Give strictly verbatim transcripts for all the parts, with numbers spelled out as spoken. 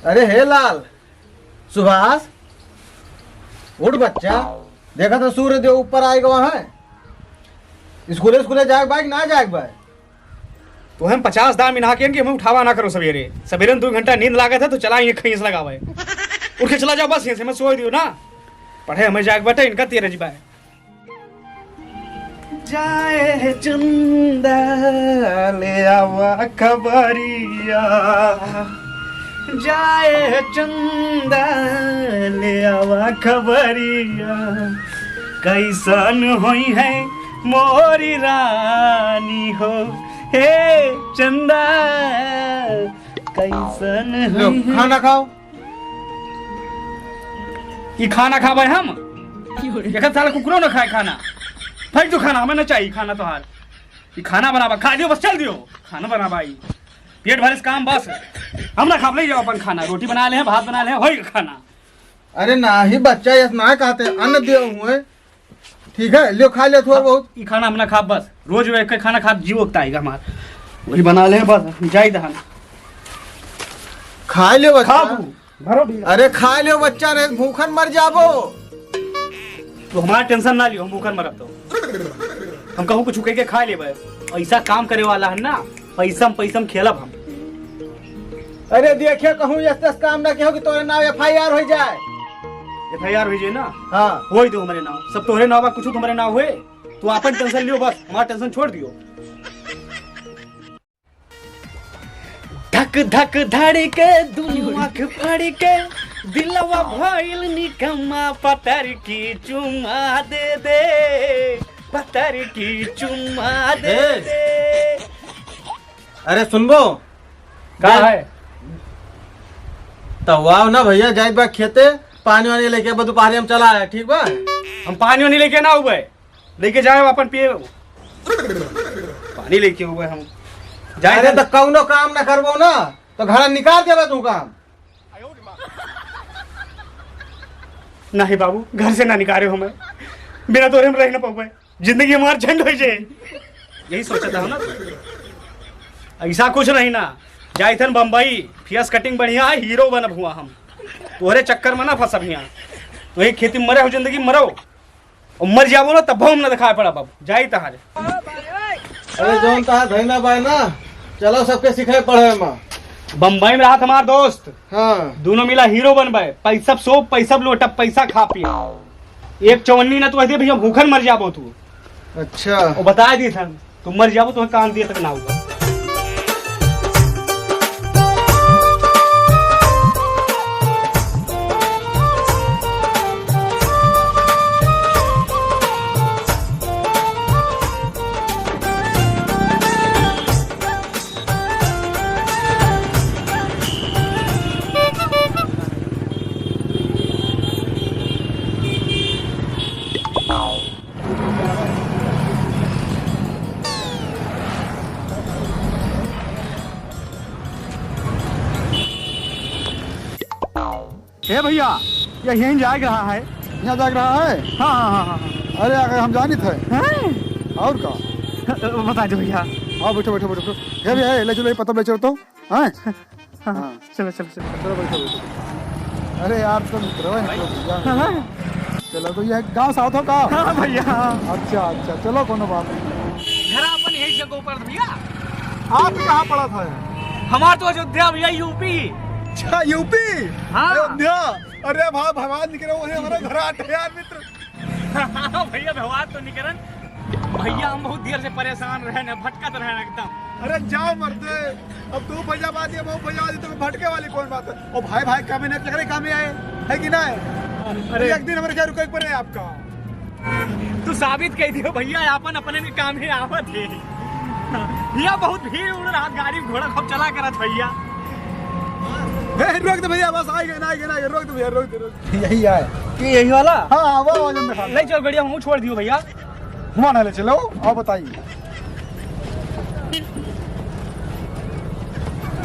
अरे हे लाल, सुभाष, उठ बच्चा, देखा तो सूर्य देव ऊपर आए गवा है। स्कूले स्कूले जाए के बा कि ना जाए के बा? तो हम पचास दाम इन्हा के कि हमें उठावा ना करो सवेरे। सवेरे में दो घंटा नींद लागत है तो चला ये खईस लगावे। उठ के चला जाओ बस, यहाँ से हमें सोए दियो ना। पढ़े हमें जाए के बटे, इनका तेरह जी बाय। जाए चंदा ले आवा खबरिया, जाए चंदा ले आवा खबरिया, कैसन होई है मोरी रानी हो, हे चंदा, कैसन लो, होई है? खाना खाओ। ई खाना खाबे हम? एक साला कुकुरो न खाए खाना। फेंक दो खाना, हमें न चाहिए खाना तोहार। ई खाना बनाबा, खा लियो बस, चल दियो। खाना बनाबा ई। पेट भरे से काम बस। हम ना खाब, ले जाओ अपन खाना। रोटी बना ले, भात बना ले, होई खाना। अरे नाही बच्चा, यस ना कहते, अन्न दियो हुए। ठीक है, लियो खा लियो थोड़ा बहुत। ई खाना हम ना खाब बस। रोज रोज एक खाना खाब, जीव उगता आएगा हमार। वही बना ले बस, जाई दहन। खा लियो बच्चा। खाबू। भरो भैया। अरे खा लियो बच्चा, रे भूखन मर जाबो। तो हमार टेंशन ना लियो, हम भूखन मरब तो। हम कहूँ कुछ कह के खा लेबे। ऐसा काम करे वाला है ना, पैसम पैसम खेलब हम। अरे देखिए कहूँ यस तस काम ना किहो कि तोरे नाव एफ आई आर हो जाए। एफ आई आर हो जाए ना? हाँ। होई दो हमारे नाव, सब तोरे नाव बा, कुछ तुम्हारे नाव हुए। तू अपन टेंशन लियो बस, हमार टेंशन छोड़ दियो। धक धक धड़के दुनू आँख फड़के, दिलवा भइल निकम्मा, पतर की चुम्मा दे दे, पतर की चुम्मा दे ए। दे। अरे सुनबो? का दे। है? तो वाह ना भैया, जाइत बा खेते, पानी वानी लेके बा, दोपहर में चला आया, ठीक बा? हम पानी वानी लेके ना हुए। लेके जाए अपन पिए। पानी लेके हुए हम। जाए अरे हम। तो कौनो काम ना करबो ना, तो घर निकाल देबे तू काम। नहीं बाबू, घर से ना निकाले हमें। बिना तोरे हम रह ना पावे। जिंदगी हमार झंड हो जाए। यही सोचा था ना। ऐसा कुछ नहीं ना। जाइथन बम्बई, फेस कटिंग बढ़िया है, हीरो बनब हुआ हम। तोहरे चक्कर में ना फंसब हियाँ। तो यही खेती में मरे हो, जिंदगी में मरो। और मर जाबो ना, तब हम ना दिखाई पड़ा बाबू, जाई तहारे। अरे जौन तहार धैना बाय ना, चलो सबके सिखाए पढ़े में। बम्बई में रहत हमार दोस्त, हाँ। दोनों मिला हीरो बनबे, पैसा सो, पैसा लोटब, पैसा खा पिए। एक चवन्नी ना तो कहते भैया भूखन मर जाबो तू। अच्छा। वो बता दी था। तू मर जाबो, तोहे काम दिए तक ना होगा। ए भैया, ये यहीं जाग रहा है। यहाँ जाग रहा है? हाँ, हाँ, हाँ, हाँ, हाँ। अरे, अगर हम जानित है। हैं? और का? बता दो भैया। हाँ, बैठो, बैठो, बैठो, बैठो। हे भैया, ले चलो, ये पत्थर ले चलो तो। हैं? हाँ, हाँ। चलो, चलो, चलो। चलो, बैठो, बैठो। अरे यार, तो मित्र है, तो भैया। हाँ, हाँ। चलो, तो ये गाँव साउथ हो का? हाँ, भैया, हाँ। अच्छा, अच्छा, चलो, कोनो बात नहीं। घर अपन यही जगह पर भैया। आप कहाँ पड़ा था? हमार तो अयोध्या भैया, यू पी। अच्छा, यू पी? हाँ। अयोध्या। अरे भाई, भगवान निकरे वही हमारे घर आते यार मित्र। हाँ भैया, भगवान तो निकरन। भैया, हम बहुत देर से परेशान रहे न, भटकत रहे न एकदम। अरे जाओ मरते, अब तू फैजाबादी, हम फैजाबादी, तो भटके वाली कौन बात है? ओ भाई, भाई, कमे नहीं लग रहे, कमे आए, है कि ना? अरे एक दिन हमारे घर रुके पड़े आपका। तू साबित कह दियो भैया, अपन अपने में काम ही आवत है। यहाँ बहुत भीड़ उड़ रहा, गाड़ी घोड़ा खूब चला करत भैया। ए, रोक दे भैया, बस आ गए ना, आ गए ना, आ गए, रोक दे भैया, रोक दे, रोक दे। यही है। कि यही वाला? हाँ, हाँ, वो वाला दिखा। ले चल गड़िया, हम छोड़ दियो भैया। हुआ ना ले चलो, और बताइए।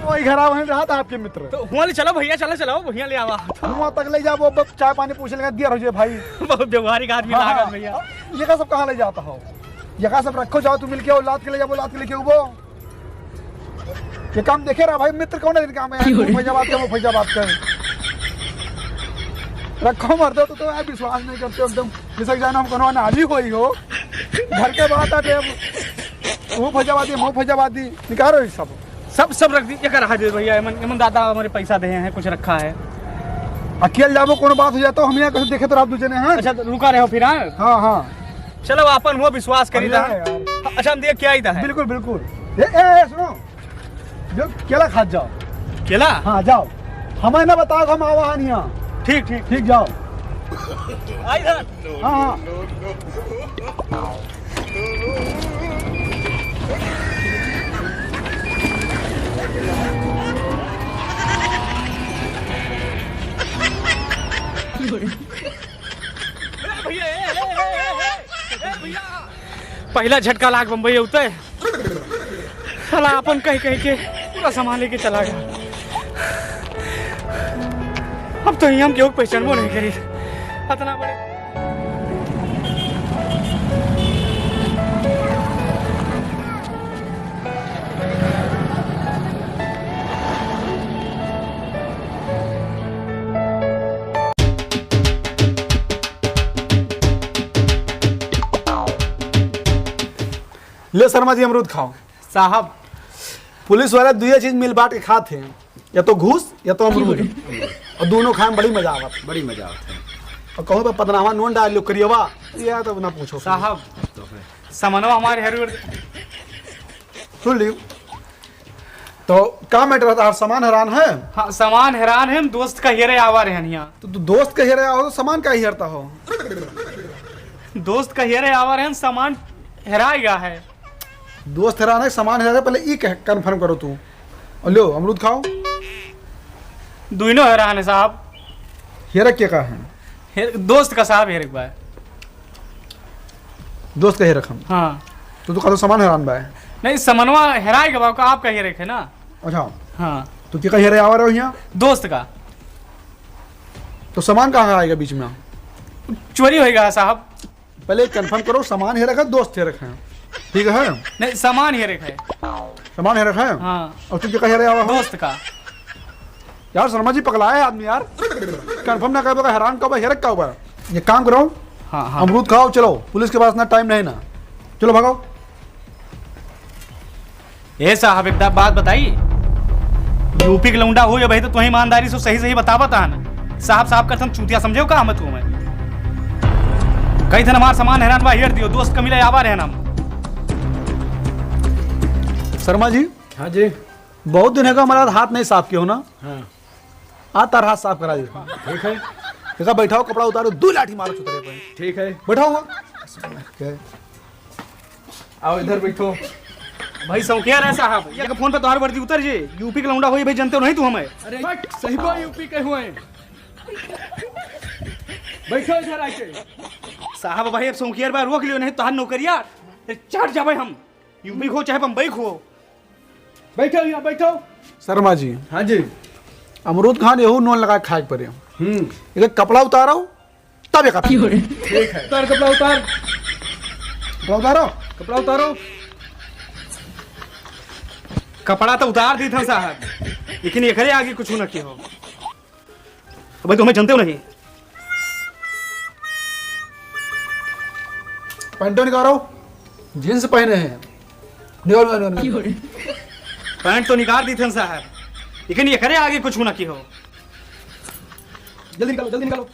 वही घर आ, वहीं रहा था आपके मित्र। तो हुआ ले चलो भैया, चलो, चलो, भैया ले आवा। हुआ तक ले जाओ, अब चाय पानी पूछ लेगा, दिया रहिए भाई। बहुत व्यवहारिक आदमी हाँ, लागल हाँ। भैया। ये का सब कहाँ ले जाता हो? ये का सब रखो, जाओ तू मिलके, औलाद के ले जाओ, औलाद के लेके उबो। ये काम देखे रहा भाई, मित्र कौन है इनका में यार, मुंह फैजाबाद का, मुंह फैजाबाद का। रखो मर दो तो, तो यार विश्वास नहीं करते हो एकदम, जैसे कि जानो हम कोनो अनाड़ी होई हो। घर के बात आते अब, मुंह फैजाबादी, मुंह फैजाबादी, निकालो ये सब। सब, सब रख दी, ये कर रहा दे भैया, एमन, एमन दादा हमारे पैसा दे हैं, कुछ रखा है। अकेल जाबो, कोनो बात हो जाए तो हम यहाँ कैसे देखे तो रात दू जने हैं। अच्छा, तो रुका रहे हो फिर, हाँ? हाँ, हाँ। चलो, अपन वो विश्वास करी अरे था। यार। अच्छा, हम देख के आई था। बिल्कुल, बिल्कुल। ए, ए, ए, सुनो। जो केला खात जाओ। केला? हाँ, जाओ। हमें ना बताओ, हम आवा हन यहाँ। ठीक, ठीक। ठीक, जाओ। आई था। हाँ, हाँ। ए भैया, ए, ए, ए, ए, ए, ए भैया। पहिला झटका लाग बम्बई उतरे। साला अपन कह कह के पूरा सामान लेके चला गया। अब तो हम केहू के पहचानबो नहीं करी। अतना बड़े ले शर्मा जी, अमरूद खाओ। साहब। पुलिस वाला दुइये चीज मिल बांट के खात हैं, या तो घूस या तो अमरूद। और दोनों खाए में बड़ी मजा आवत। बड़ी मजा आवत है। और कहूँ पे पदनामा नून डाल लो करियवा, ये तो ना पूछो। साहब, तो है। समनवा हमारे हर सुन ली। तो का मैटर है? तार सामान हैरान है? हाँ, सामान हैरान है, हम दोस्त का हेरे आवा रहे हैं यहाँ। तो तू दोस्त का हेरे आओ तो सामान का हेरता हो? दोस्त का हेरे आवा रहे हैं, सामान हेराएगा है। दोस्त हैरान है, सामान हैरान है, पहले ई कह, कन्फर्म करो तू। और लो, अमरूद खाओ। दोनों हैरान है साहब। हेरक के का है? हेर-, दोस्त का साहब, हेरक बा। दोस्त का हेरक हम? हाँ। तो तू कहतो सामान हैरान बा? नहीं, सामानवा हेराए के बा, का आपका हेरक है ना? अच्छा। हाँ। तो के का हेरे आवा रहो यहाँ? दोस्त का। तो सामान कहाँ आएगा बीच में? चोरी होएगा साहब। पहले कन्फर्म करो, सामान हेरक है, दोस्त हेरक है? ठीक है। नहीं, सामान हेरक है। सामान हेरक है? हाँ। और तू के का हेरे आवा हो? दोस्त का। यार शर्मा जी पगलाए है आदमी यार, कन्फर्म ना करबो का हेरान का बा, हेरक का बा। ये काम करो, हाँ, हाँ। अमरूद खाओ, चलो पुलिस के पास ना, टाइम नहीं ना, चलो भागो। ए साहब, एक दा-, बात बताई, यूपी के लौंडा हो या भाई, तो तुही ईमानदारी से सही सही बतावत आन। साहब साहब करत हम चूतिया समझे हो का हम तू हमें? कई दिन हमार सामान हैरान बा, हेर दियो, दोस्त का मिले आवा रहन हम। शर्मा जी। हाँ जी। बहुत दिन है का हमारा हाथ नहीं साफ किया हो ना? हाँ। आ तार हाथ साफ करा दे। ठीक है। देखा, बैठाओ, कपड़ा उतारो, दो लाठी मारो चुतरे पे। ठीक है। बैठाओ वहाँ। आओ इधर बैठो। भाई शौकिया रहे साहब, ये फोन पे तोहार वर्दी उतर जे, यूपी के लौंडा होई भाई, जानते हो नहीं तू हमें। अरे बट सही को यूपी के हुए। बैठो इधर आके। साहब भाई अब शौकिया बा रोक लियो, नहीं तोहार नौकरिया चाट जाबे हम। यूपी खो चाहे बम्बई खो। बैठो यहाँ, बैठो। शर्मा जी। हाँ जी। अमरूद खान यहू नून लगा के खाए के पड़े। हम्म। एक कपड़ा उतारो, तब एक ठीक है। उतार कपड़ा, उतार। कपड़ा उतारो। कपड़ा उतारो। कपड़ा तो उतार दी था साहब, लेकिन एकरे आगे कुछ ना किया हो। अबे तो हमें जानते हो नहीं। पैंटो निकालो, जींस पहने हैं। निकालो, निकालो, निकालो। पैंट तो निकाल दी थे साहब, लेकिन एकरे आगे कुछ ना की हो। जल्दी निकालो, जल्दी निकालो।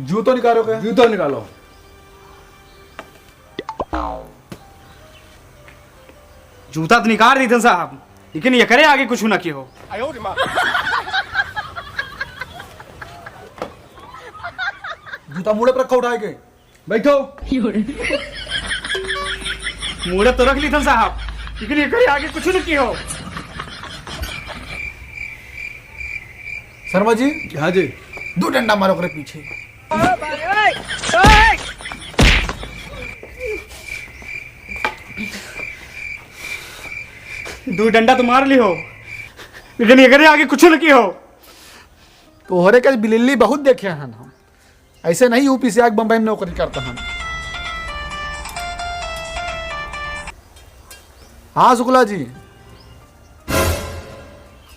जूतो निकालो के? जूतो निकालो। जूता तो निकाल दी थे साहब, लेकिन एकरे आगे कुछ ना की हो। जूता मूड़े पर रखो उठाए के। बैठो। मूड़े तो रख ली थे साहब, लेकिन एकरे आगे कुछ ना की हो। शर्मा जी। हाँ जी। दो डंडा मारो ओकरे पीछे। दो डंडा तो मार ली हो, लेकिन एकरे आगे कुछ न की हो। तोहरे के बिलिल्ली बहुत देखे हन हम, ऐसे नहीं यूपी से आके बम्बई में नौकरी करता हम। हाँ शुक्ला जी,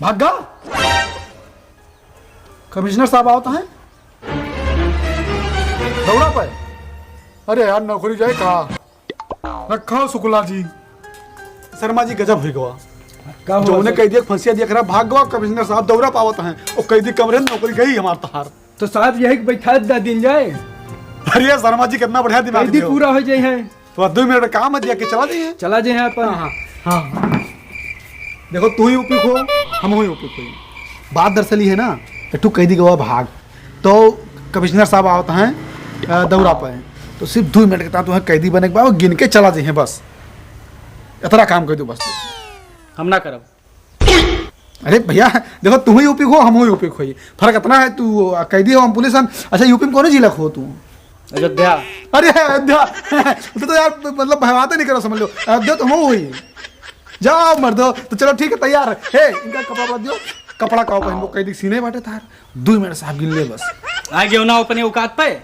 भागा। कमिश्नर साहब आवत हैं दौरा पे। अरे यार, नौकरी जाए का? रखा हो शुक्ला जी। शर्मा जी, गजब होइ गवा। का हुआ जौने सर? कह दिया, फंसिया दिया करा, भाग गवा। कमिश्नर साहब दौरा पावत हैं, वो कैदी कमरे में नौकरी गई हमार तहार। तो साहब यही बैठा दा दिन जाए। अरे शर्मा जी, कितना बढ़िया दिमाग कैदी दियो। पूरा हो जाए हैं। तो दो मिनट काम है, दिया के चला जाइए। चला जाए हैं अपन। हाँ, हाँ। देखो, तू ही यूपी खो, हम ही यूपी खो। बात दरअसल ये है ना, एक ठो कैदी गवा भाग, तो कमिश्नर साहब आवत हैं, अ, दौरा पे, तो सिर्फ दो मिनट के तहत तुम्हें कैदी बने के बाद गिन के चला जाइए बस। इतना काम कर दो बस। हम ना करब। अरे भैया, देखो, तू ही यूपी खो, हम यूपी खो, फर्क इतना है, तू, अ, कैदी हो, हम पुलिस, हम। अच्छा, यूपी में कौन जिला खो तू? अयोध्या। अरे अयोध्या, तो, तो यार, मतलब, बात नहीं करो, समझ लो, अयोध्या तो हम हुई। जाओ मर्दो, तो चलो ठीक है, तैयार है। हे, इनका कपड़ा बदल दियो, कपड़ा का पहन, वो कैदी सीने बाटे तार। दो मिनट साहब गिन ले बस। आ गयो ना अपने औकात पे,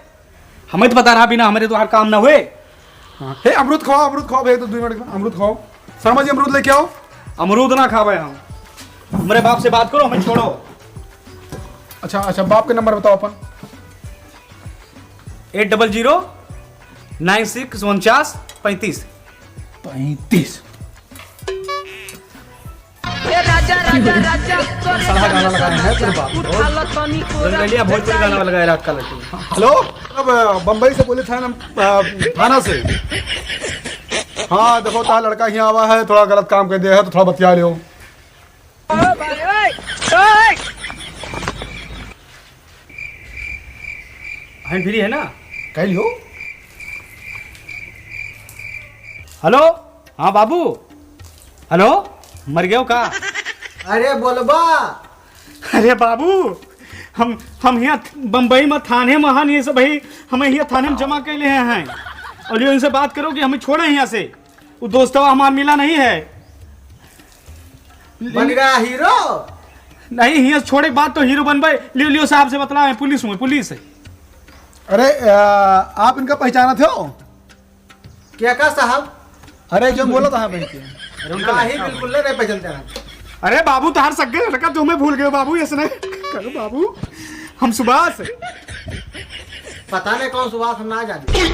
हमें तो बता रहा बिना हमारे तो हर काम ना हुए। हाँ। हे, अमरूद खाओ, अमरूद खाओ भैया, तो दो मिनट का अमरूद खाओ। शर्मा जी, अमरूद लेके आओ। अमरूद ना खावे हम, हमारे बाप से बात करो, हमें छोड़ो। अच्छा, अच्छा, बाप के नंबर बताओ अपन। Eight double zero nine six उनचास पैंतीस। पैंतीस। ए राजा, राजा, राजा, तोरे साला गाना लगा रहे हैं, तेरे बाप। उठा लो तनी कोरा। रंगरेलिया भोजपुरी गाना लगा है रात का लड़की। हेलो, अब बम्बई से बोले थे ना, अ, थाना से। हाँ, देखो, तार लड़का यहाँ आवा है, थोड़ा गलत काम कर दिया है, तो थोड़ा बतिया लियो। हैंड फ्री है ना? कह लियो। हेलो, हाँ बाबू। हेलो, मर गयो का? अरे बोलबा। अरे बाबू, हम, हम हियाँ बम्बई में थाने में हन, ये सब भाई, हमें हियाँ थाने में जमा कर ले हैं। और ये इनसे बात करो कि हमें छोड़े हियाँ से। वो दोस्तवा हमार मिला नहीं है। बन गया हीरो? नहीं, हियाँ छोड़े के बाद तो हीरो बनबे। लियो, लियो, साहब से बतलावे, पुलिस हुए, पुलिस है। अरे, आ, आप इनका पहचानत हो? क्या का साहब? अरे, जो बोला था बहन के। अरे, उनका नहीं, बिल्कुल नहीं, नहीं पहचानते हैं। अरे बाबू, तोहार सग्गे लड़का तुम्हें भूल गए बाबू, ऐसे नहीं करो बाबू। हम सुभाष है। पता नहीं कौन सुभाष, हम ना जाने।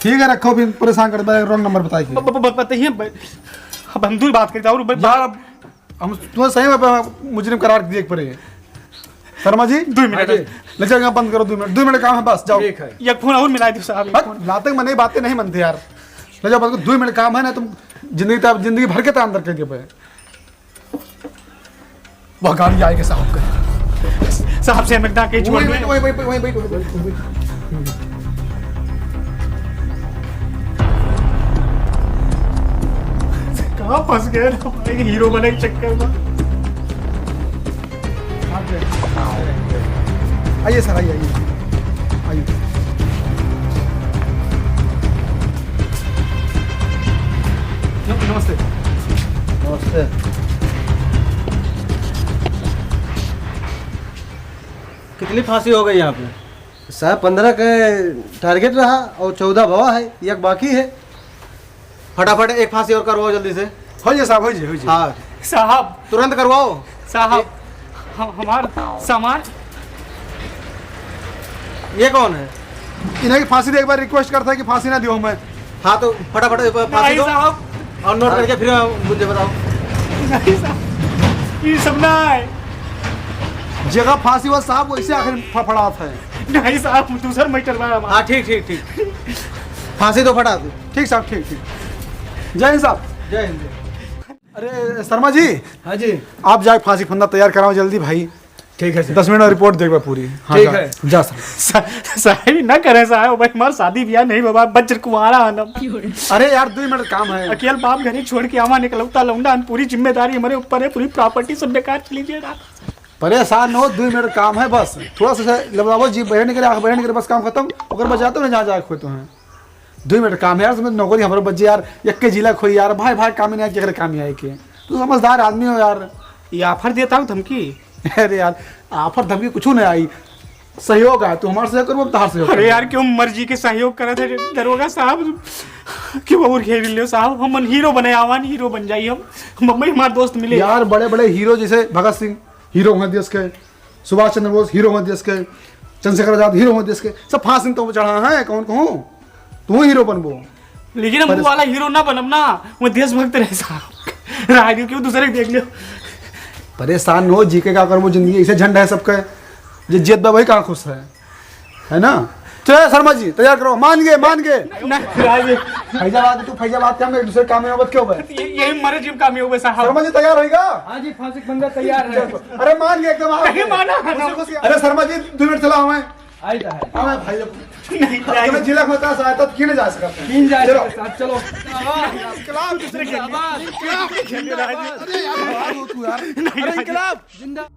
ठीक है, रखो, फिर परेशान कर, मैं रॉन्ग नंबर बताई। ब-, ब-, ब-, बताइए, ब-, अब हम दूर बात करते हैं और ब-, यार, अब हम तुम्हें सही में ब-, मुजरिम करार दिए पड़े हैं। शर्मा जी, दो मिनट। हाँ जी। ले जाओ, यहाँ बंद करो, दो मिनट, दो मिनट काम है बस, जाओ। ठीक है। एक फोन और मिला दो साहब, एक हट, फोन। लाते में नहीं, बातें नहीं मनते यार। ले जाओ, बंद करो, दो मिनट काम है ना, तुम जिंदगी, जिंदगी भर के तो अंदर कर दिए पे। वह गाड़ी आएगी साहब का। साहब से हमें ना कहीं छोड़ वही, दे। वही, वही, वही। कहाँ फंस गए ना भाई, हीरो बनने के चक्कर में। आइए सर, आइए, आइए, आइए। नमस्ते। नमस्ते। कितनी फांसी हो गई यहाँ पे? साहब, पन्द्रह के टारगेट रहा और चौदह भवा है, एक बाकी है। फटाफट एक फांसी और करवाओ जल्दी से। हो जाए साहब, हो जाए, हो जाए। हाँ। साहब। तुरंत करवाओ। साहब, हम, हमार सामान। ये कौन है? इन्हें की फांसी दे, एक बार रिक्वेस्ट करता है कि फांसी ना दियो हमें। हाँ, तो फटाफट फांसी नहीं दो। साहब। और नोट करके फिर मुझे बताओ। नहीं साहब, ये सब ना है। जगह फांसी हुआ साहब, वैसे आखिर फड़फड़ात है। नहीं साहब, दूसर मैटर बा हमार। हाँ, ठीक, ठीक, ठीक। फांसी दो फटा दो। ठीक साहब, ठीक, ठीक। जय हिंद साहब। जय हिंद। अरे शर्मा जी। हाँ जी। आप जाए फांसी फंदा तैयार कराओ जल्दी भाई। ठीक है सर। दस मिनट में रिपोर्ट देखबा पूरी। हाँ, ठीक जा, है। जा सर। सा-, साहब, ना करे साहब, भाई, हमार शादी ब्याह नहीं बाबा, बच्चर कुंवारा हन हम। अरे यार, दो मिनट काम है। अकेल बाप घरे छोड़ के आवा, निकलौता लौंडा हन, पूरी जिम्मेदारी हमारे ऊपर है, पूरी प्रॉपर्टी सब बेकार चली जाए ना। परेशान हो, दो मिनट काम है बस। थोड़ा सा लबलावो जी, बहन के लिए, आँख बहन के लिए, बस काम खत्म। ओकर बाद जाते हो ना जहाँ जाए खोते हैं। दो मिनट काम है यार, तुम्हें नौकरी हमारे बच्चे यार, एक के जिला खोई यार, भाई भाई काम ही नहीं आए, केकरे काम ही आए के। तू समझदार आदमी हो यार। ये ऑफर देता हूँ धमकी। अरे यार, ऑफर धमकी कुछ नहीं आई। सहयोग है, तू हमार सहयोग करबो, हम तहार सहयोग अरे करबो। यार, क्यों मर्जी के सहयोग करत है दरोगा साहब? क्यों और घेर लियो साहब? हम हीरो बने आवान, हीरो बन जाई हम। बम्बई हमार दोस्त मिले। यार, बड़े बड़े हीरो जैसे भगत सिंह हीरो हुए देश के, सुभाष चंद्र बोस हीरो हुए देश के, चंद्रशेखर आजाद हीरो हुए देश के, सब फांसी तो चढ़ा है, कौन कहूँ तू हीरो बनबो। लेकिन हम पर वो वाला हीरो ना बनब ना, वो देशभक्त रहे साहब। राह दियो, क्यों दूसरे के देख लियो। परेशान न हो, जी के का करबो, जिंदगी ऐसे झंड है सबके, जे जियत बा वही कहाँ खुश है, है ना? चलो शर्मा जी, तैयार करो, मान गए, मान गए। नहीं, राह दियो। फैजाबाद, तू फैजाबाद के, हम एक दूसरे काम में आवत क्यों बे? ये, यही मरे जिम काम में हुए साहब। शर्मा जी तैयार होइगा? हाँ जी, फांसी के फंदा तैयार है। अरे मान गए एकदम, आ नहीं गए। माना। खुशी, खुशी। अरे शर्मा जी, दो मिनट चला हमें। आई तो है। हमें भाई, नहीं, अपने जिला में तो सहायता तो की नहीं जा सकते हैं। की नहीं जा चलो। सकते साहब, चलो। इनकलाब दूसरे के लिए। इनकलाब। अरे यार, बता दो तू यार। नहीं, अरे नहीं। इनकलाब। जिंदा।